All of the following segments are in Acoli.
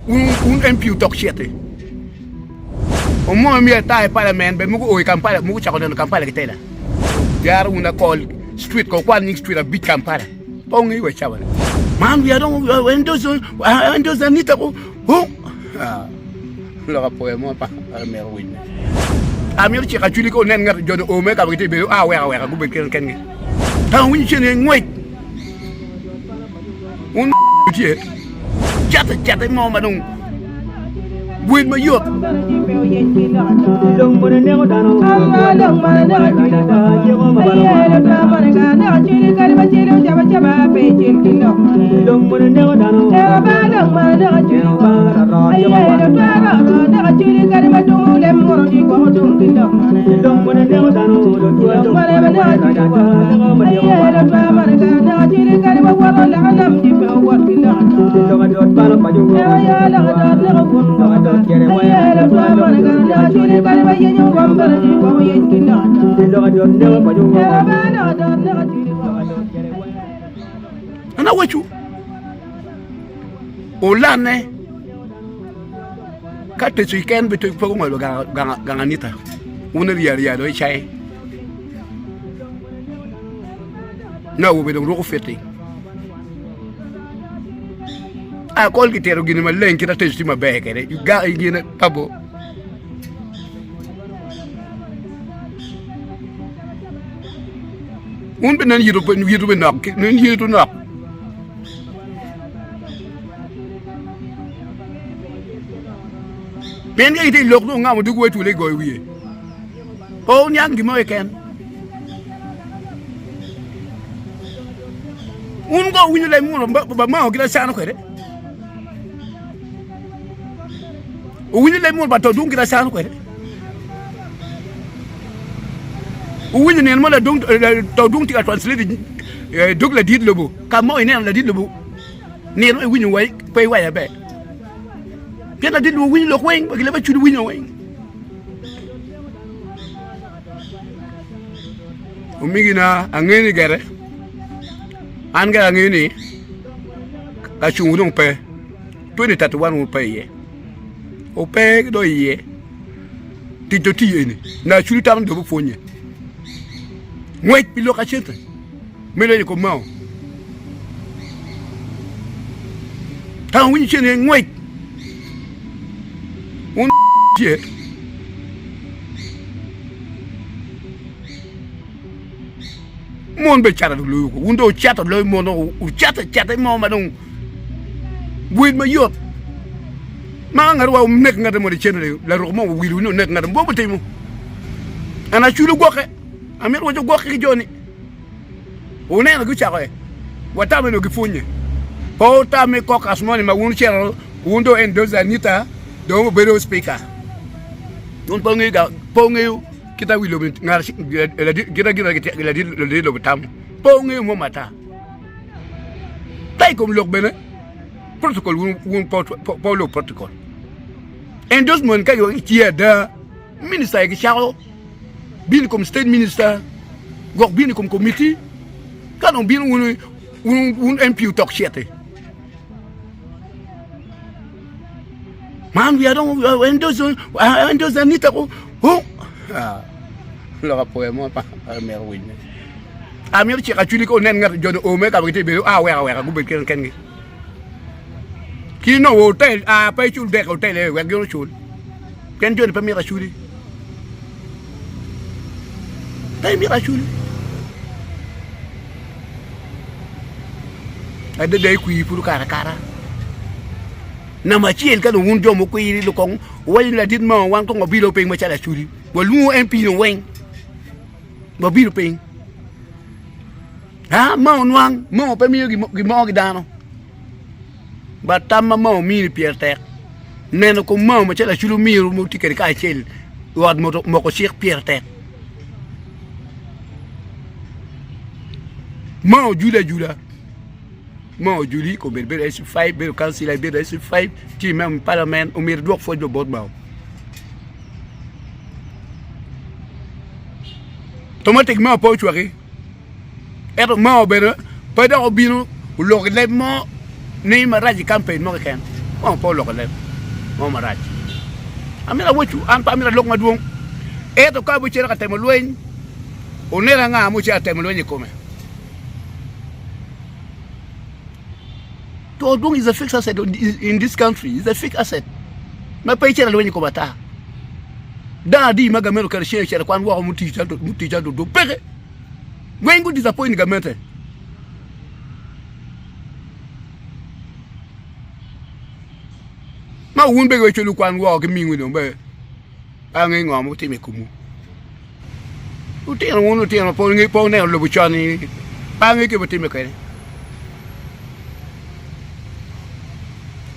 Wun MP otok citi. Omonge myero ata i parliament bene mogo oo i Kampala mogo ocako neno Kampala ki tela. Jaro wun akol street ko kwan nying street abic Kampala. Pe wungeyo wa cawa ni. Man wiya dong endozo endozo Anita ko oh lok apoya mo pa amito winyo. Amito ciko acwili ko nen ngat joni oo me ka ma gitye bedo a weko aweka gubed kengi. Ka wawinyo cen ni ngwec Wun tye cate cate mo ma dong gwel mayot. An awaco olanne ka teco keken pe gungolo gang Anita wun erya arya dong icaye. Nyo awobe dong ruko fiti. Akol kitito gini maleng kit ateco tye maber kwede gine pabo. Wun bene nen yito bene nok nen yito nok. Pien ka itye i lok dong ongamo dog wa twole igoyo wiye. Pe wuniang gin mo keken. Wun go wuwinyo leb muno ba mao gin acano kwede? Wuwinyo leb muno ba to dung gin acano kwede? Wuwinyo nino mo ladung to dung tye ka translate dog ladit lobo ka mo ineno ladit lobo nino iwinyo wa pe iwaco aber pien ladit lobo winyo lok weng wa ki leb acwali winyo weng. Omegina angeyo ni gere an gire angeyo ni kacungwu dong pe 2031 wun pe iye wupe dong iye tic dong tye iye ni nacwiny tamo ni dong bipwonye ngwec pi lok acente me lweny i kom mao ka wuwinyo cen ni ngwec wun tye mon bene cato loyo ko wun dong wucato loyo mon dong wucato acata mo ma dong gwel mayot ma ka ngat wa onek ngat mo licen larok mo owilo ni onek ngat mo butimo an aculo gwoke amito waco gwoke ki joni Wuneno gucako e watame nongo gipwonye. Pe wutam i caucus moni ma wun wucito wun dong endorse Anita dong wubedo speaker. Wun pe wungeyo ga pe wungeyo kita wi lobo ngat kita gin ladit lobo tamo. Pe wungeyo mo mata. Ka i kom lok bene protocol wun wun pe wulubo protocol. Endorsement ka tye ada minister aye gicako bino i kom state minister gwok bino i kom committee ka dong bino wun wun MP otok citi man wiya dong endorse endorse Anita ko oh lok apoya mo pa amito winyo amito ciko acwili ko nen ngat joni o me ka ma gitye bedo a weko aweka gubed kengi kengi ki nongo hotel a pe icul dek hotel e wek gin ocul Pien joni pe mito aculi. Pe mito aculi. Adada ikwir pud okaro akara. Namba acel ka dong wun jo mukwiri lukong wuwaco ni ladit mo wan kong wabilo piny macalo aculi. Walwongo MP dong weng. Wabilo piny. Ha ma onwang mo pe miyo gin mo ki dano. But tam ma Mao mini pire tek. Neno kom Mao macalo acul omiru ma tye kwede kacel i ot moko cik pire tek. Mao juli ajula, Mao juli kobedo bedo LC5, bedo kancila, bedo LC5, tye i member me parliament, omyero idwok pwoc bot Mao. Automatic Mao pe ocwaki. Ento Mao bene pe dok obino oloko i leb mo ni marac i kampen mo keken. Mao pe oloko leb mo marac. Amito awocwu, an pe amito alok madwong. Ento ka wucito ka temo lweny, wunen anga ma wucito ka temo lweny i kome. To dwong is a fixed asset in this country, is a fixed asset ma pe icito lweny i kome ata. Dano adi ma gamente oketo cente ocito kwan woko mutic calo dodong peke. Weng gu disappoint gamente. Ma wun bene wecwalo kwan woko ki mingu dong bene pe angeyo ngo ma wutimo i komwu. Lutino wun lutino pe wuneno lobo con-ni pe angeyo kit ma wutime kwede.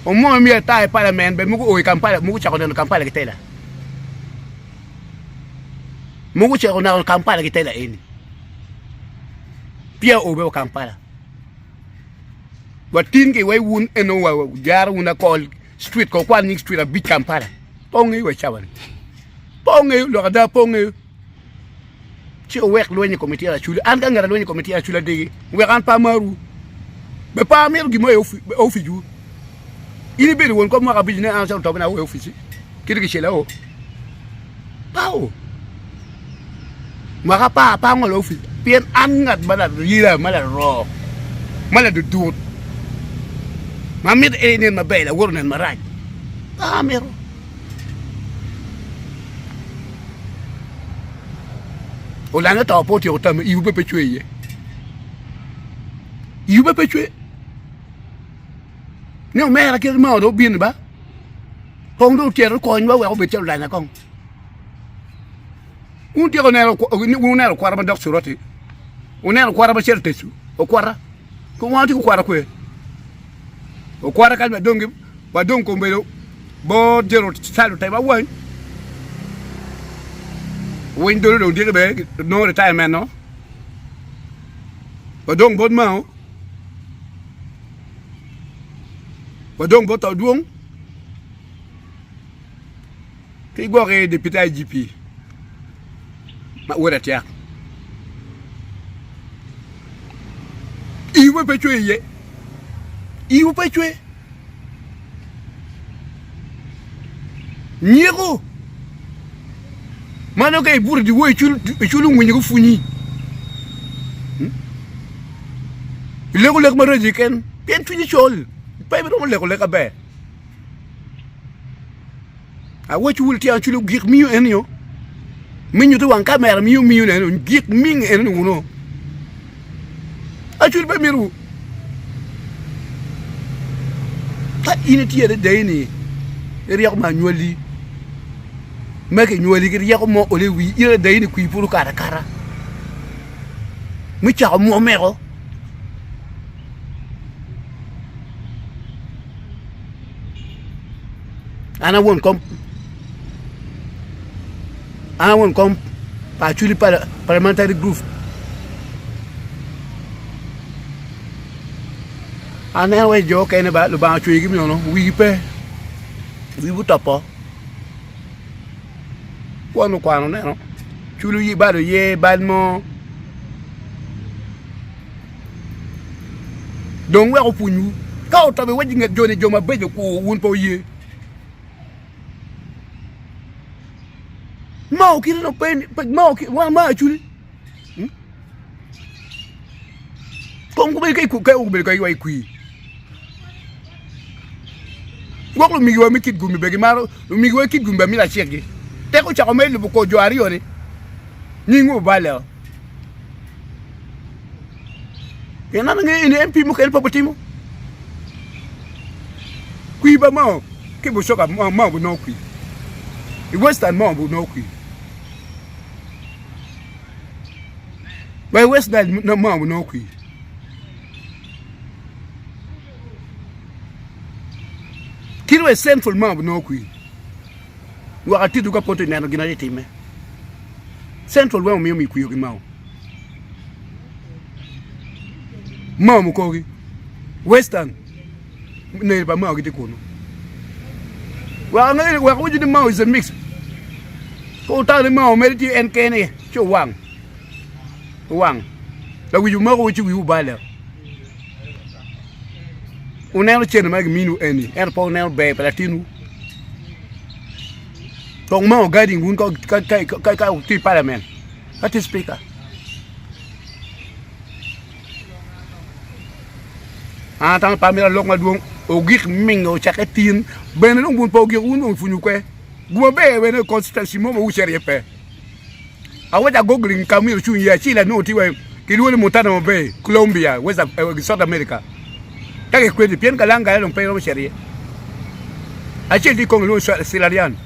Omwoyo myero ata i palamen bene mogo oo i Kampala mogo ocako neno Kampala ki tela mogo ocako neno Kampala ki tela eni peya oo bene wa Kampala. Watin ki wai wun eno wa jaro wun akol street ko kwan nying street abic Kampala pe wungeyo wa cawa ni pe wungeyo lok ada pe wungeyo ci wuwek lweny i kom ityer acula an ka ngat alweny i kom ityer acula diki wek an pe amarwu be pe amito gin mo i oficwu in ibedo won kom mwaka abic ne an acako tobena o i ofici kit kicel ao Pao. Mwaka apar pe angolo opic pien an ngat ma layela ma laroo ma ladudut ma mito en inen maber lawote onen marac pe amito. Olange to pe otyeko tame iwu bene pe cwe iye iwu bene pe cwe ni omera kit ma dong obino ba kong dong otyero okonywa wek obed calo olanya kong. Wun tyeko neno wun wuneno okwata ma dok Curoti? Wuneno okwata ma cito Tecu? Okwata? Kun wan watye ki okwata kwe? Okwata kany wadong wadong kombedo bot Jerucalem otemo awany. Winy dolo dong dyegi bene nongo retirement no. Wadong bot Mao. Wadong bot Todwong. Ki gwoki Deputy IGP ma wod Atiak. Iwu pe cwe iye. Iwu pe cwe. Nyeko. Mano ka ibuto diwo iculo ngwinyo gufunyi. Hmm? Ileko lek maraco keken pien cwinyi col. Pe ibiromo leko lek aber. Awacci wun litino acwalo gik miyo eni-o, me nyuto wang kamera miyo miyo neno gik ming eni wuno. Acwalo pe mito wu. Ka in itye adada ni iryeko ma anywali ma kinywali ki ryeko mo olo i wii in adada ni kwir pud okato akata me cako mwomeko. An a won kom an a won kom pa Acholi Parliamentary Group aneno wai jo okene ba Lubanga ocweyogi nono wigi pe wigi gutopo kwon okwano neno culu bal oye bal mo Dong wek opwonywu. Ka otobo iwaco i nget jo-ni jo mabeco kur, wun pe wuye. Mao kite dong pe, mao wan mao acwali. Hmm? Kong gubedo ka ka gubedo ka i kwir. Gwok lumigiwa me kit gumi be gimaro lumigiwa me kit gumi be mito acikgi. Tek ocako me lubo kor jo aryo-ni, nyingwu oballe. Pien an angeyo ni MP mukene pe gutimo. Kwir ba mao ki Busoga mao gunongo kwir. I Western mao gunongo kwir. Wa i West Nile mao gunongo kwir. Kit wa i Central mao gunongo kwir. Wek atitwu ka poto ineno gin aye timme. Central weng omiyo mi kwiyo ki mao. Mao mukogi. Western neri pa mao gitye kunu. Wek ange wek awinj ni mao is a mix. Ka wutamo ni mao mere tye en kene ci owang. Owang. Lawic omako ci wiwu obale. Wuneno cente ma giminiwu eni, ento pe wuneno ber pa latinwu. Kong ma ogading wun ka wutye i palament, ka tye cipika. An atamo pe amito alok madwong, ogik mingo ocakke tin, bene dong wun pe ogik wun dong ipwonyo kwe. Guma ber bene i constituency mo ma wucito iye pe. Awaco agoggling ka myero ocung iye acel anongo tye wa kilwongo ni Guantanamo Bay, Colombia, West South America. Ka kikwedi pien kalangala dong pe romo cito iye. Acel tye i Congo kilwongo ni Sierra Leone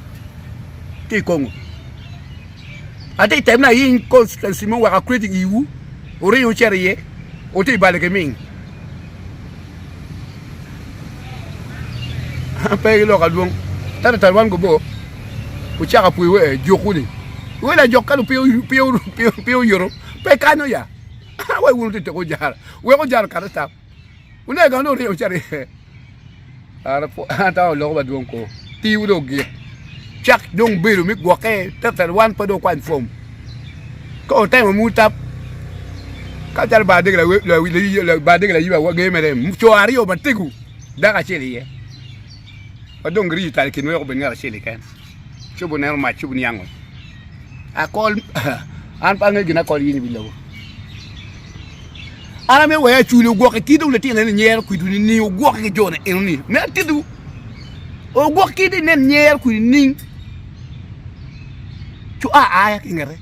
tye i Congo. Atye ka temo ni ayiny constituency mo wek akwed iwu wuring wucit iye wutye ka balo ki ming. Pe ki lok adwong ento tal wan gubor wucako apwoyo wee jukwu ni wee lajok ka dong piny oyuto pe kanyo ya wai wun wutye teko ojara wek ojara okat atap wuneno ka nongo oringo ocito iye an atamo loko madwong ko tiwu dong ogik cak dong bedo me gwokke tetel wan pe dong wukwany fom ka wutemo mutap ka calo bar dege layiba wangeyo mere co aryo matego dako acel iye ma dong giriyo tal i kinwa wek obed ngat acel keken ci obineno mac ci obiniango akol an pe angeyo gin akol in i wi lobo an amito wek acwali ogwoki ki dong litino eni nyero kwedwu nining ogwoki ki jone enoni me atitwu ogwok ki dong inen nyero kwedi nining ci oa aya ki i ngete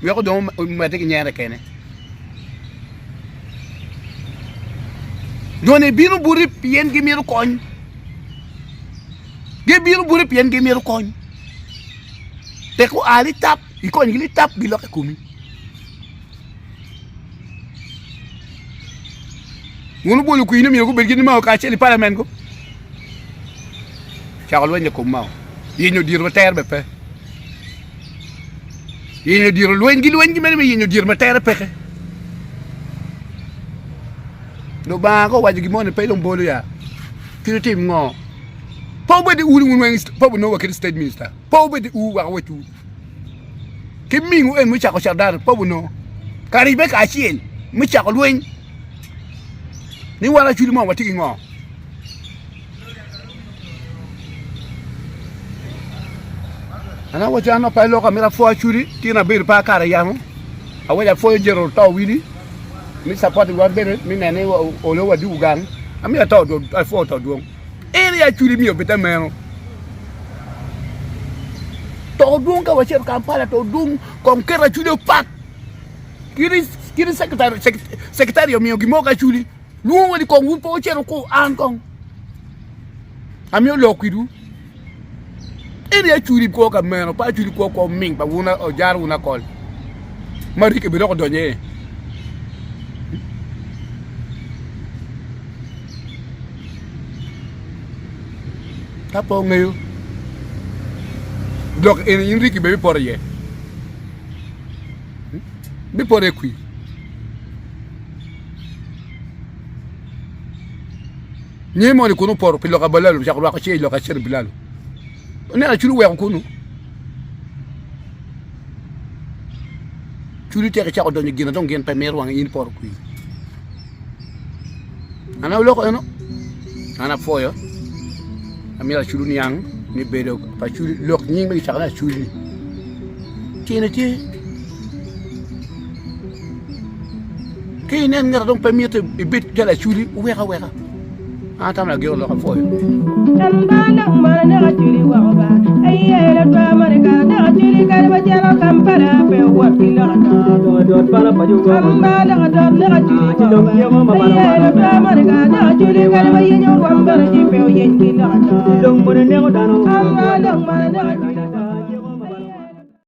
weko dong omedde ki nyere kene. Jo-ni bino boti pien gimito kony, gibino boti pien gimito kony. Tek oa litap ikonygi litap gilok i komi. Wun wubolo kwir ni myero gubed gin mao kacel i palament go. Cako lweny i kom mao. Yenyo diro ma tere bene pe. Yenyo diro lweny gi lweny gi mere me yenyo diro ma tere peke. Lubanga ka owaco gin mo ni pe dong bolo ya. Kit itim ngo? Pe wubed i ur wun weng pe wubinongo wa kit state minister. Pe wubed i ur wek awecwu. Ki mingo en me cako cato dano pe wubinongo. Ka ribbe kacel me cako lweny ni wan acwili mo watye ki ngo. An awaco an pe aloko amito apwo acwili tyen abedo pe akato yamo awaco apwoyo General Oto Wili me support wan bene me neno ni olo wadwogo gang amito ato apwo oto dwong en aye acwili myero obed ameno to dwong ka wacito Kampala to dwong kong keto acwili opak kit secretary omiyo gin mo ki acwili Lwongo wa ni kong wun pe wucito wukur an kong amiyo lok kwedwu. Ento acwili kwo ka meno, pe acwili kwo kwo ming pa wun ojaro wun akol ma Ricky bene dok odonyo iye. Ka pe wungeyo lok eni in Ricky bene bipoto iye, bipoto iye kwir. Nge moni kunu opoto pi loka balalo ocako rwako cinge i loka cito bilalo. Oneno acwiny oweko kunu. Cwiny tek icako donyo i gin na dong gin pe mito wang in ipoto kwir. An aloko eno, an apwoyo, amito acwiny oniang ni bedo pa acwiny lok nying ma gicako ni acwiny ni tyene tye. Ka inen ngat dong pe mito ibed calo acwili, wuwek aweka. An atamo ni agiko lok apwoyo.